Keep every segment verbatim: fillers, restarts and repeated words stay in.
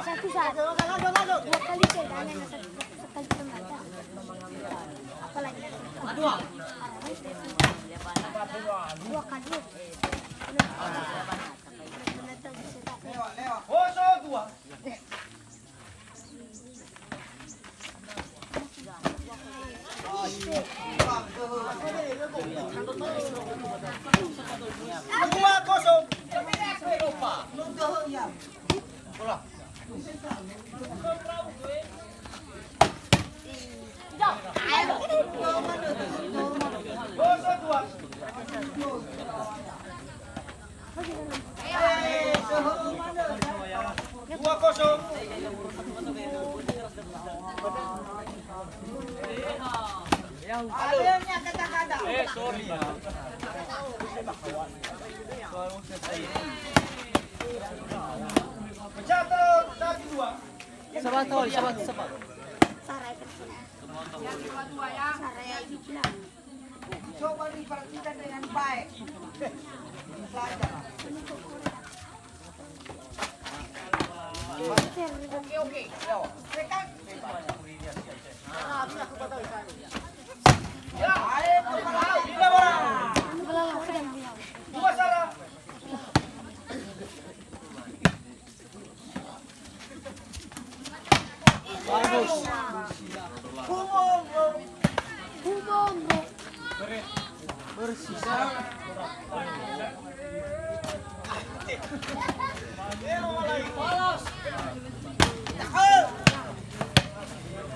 Satu saat. Dua kali tendangan, satu, satu kali tendangan. Apalagi. Dua kali. Kosong dua. Dua kosong. Kosong dua. Dua kosong. Eh, sorry. Pecah telur, satu dua. Sabar, Tol, sabar, sabar. Coba diperhatikan dengan baik. Pelajar. Oke, oke. Yo. Pegang. Ya, ayo, pegang. Tidak, Bang. Dua salah. Bagus. Bersisa.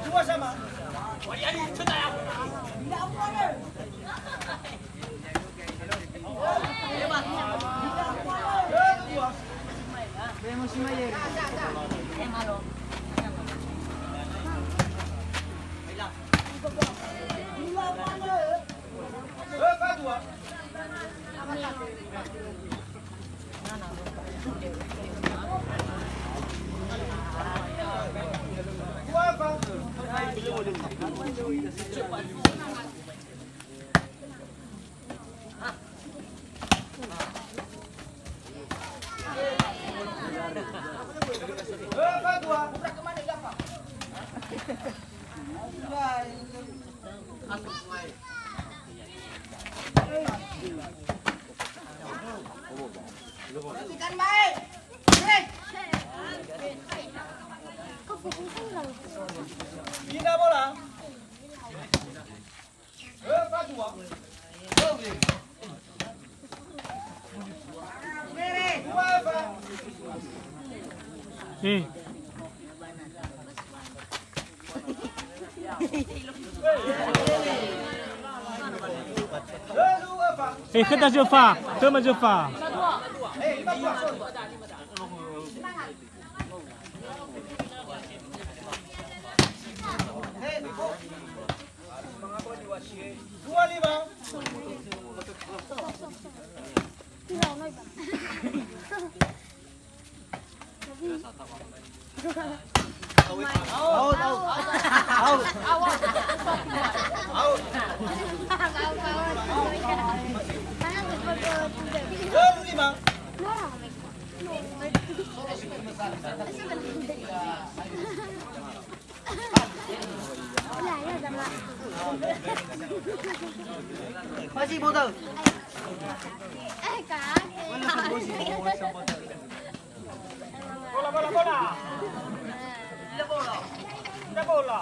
Dua sama. Pindah bola. Eh. Eh, khöda zöfa, khöma zöfa. Dua lima. Out, out. Out. Out. Dua lima. Masih bodoh. Bola, bola, bola. Bola, bola.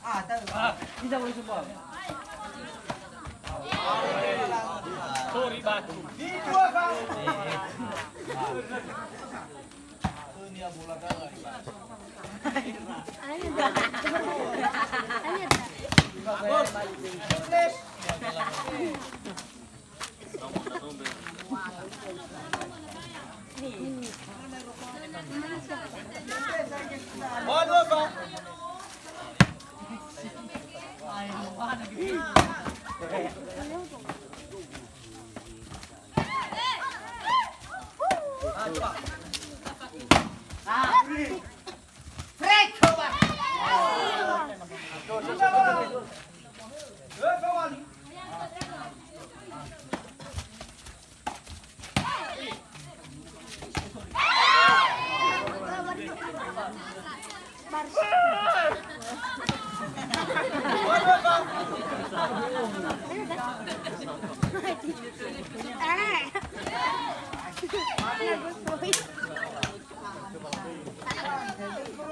Ah, tahu. Ah, bisa boleh semua. Sorry, batu.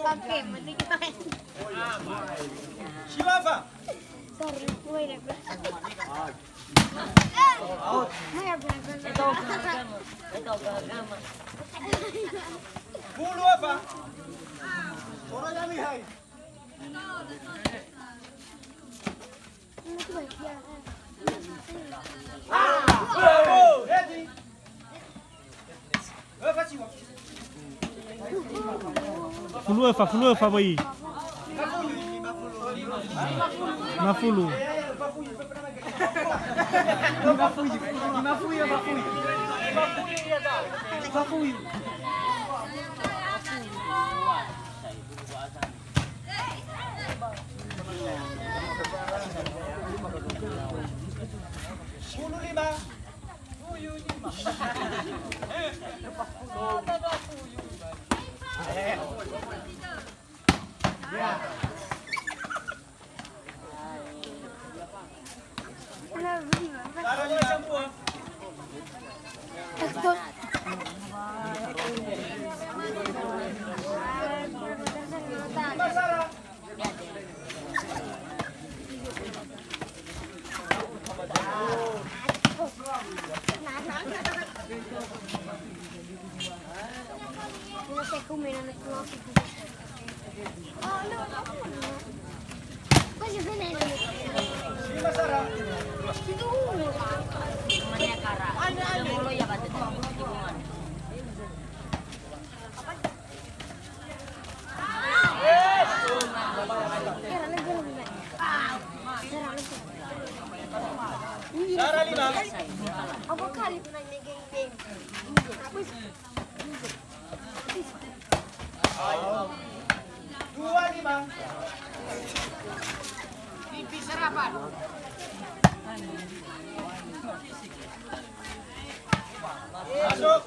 Oke, mending main. Silafa. Sorry, wait a minute. Bulu apa? Fulu efa, fulu efa boi. Lima fulu. Lima fulu, lima fulu, lima fulu. Lima fulu. Fulu lima. Dua lima. Mimpi sarapan. Masuk.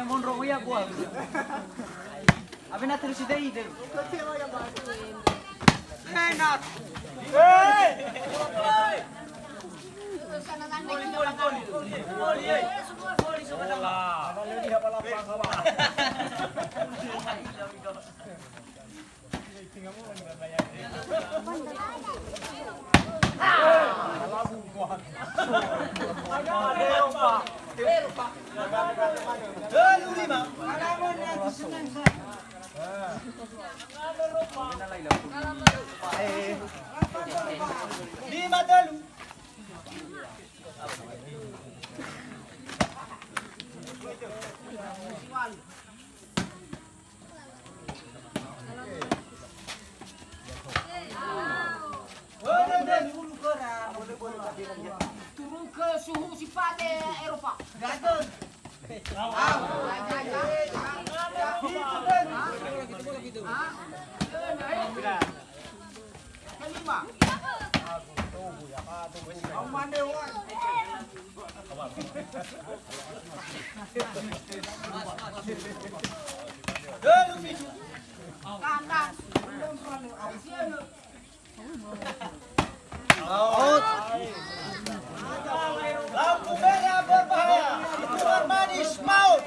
Monro muya buah. Abena terus ide-ide. Enak. Hei. Lima telu. Turun ke suhu sifat Eropa. Out. Lampu merah berbahaya. Itu Armanis, maut.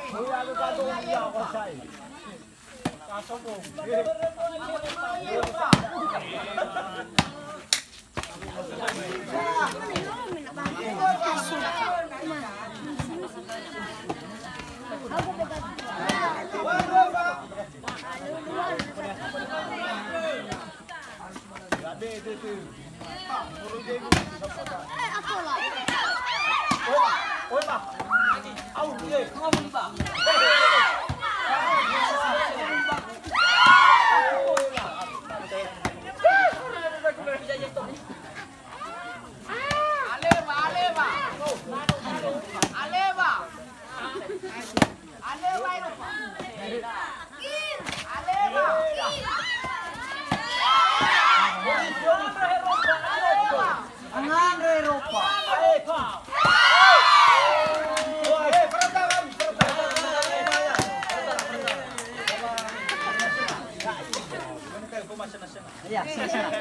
Alewa, alewa. Alewa. Alewa Eropa. Alewa. Angandrö Eropa. Iya, silakan.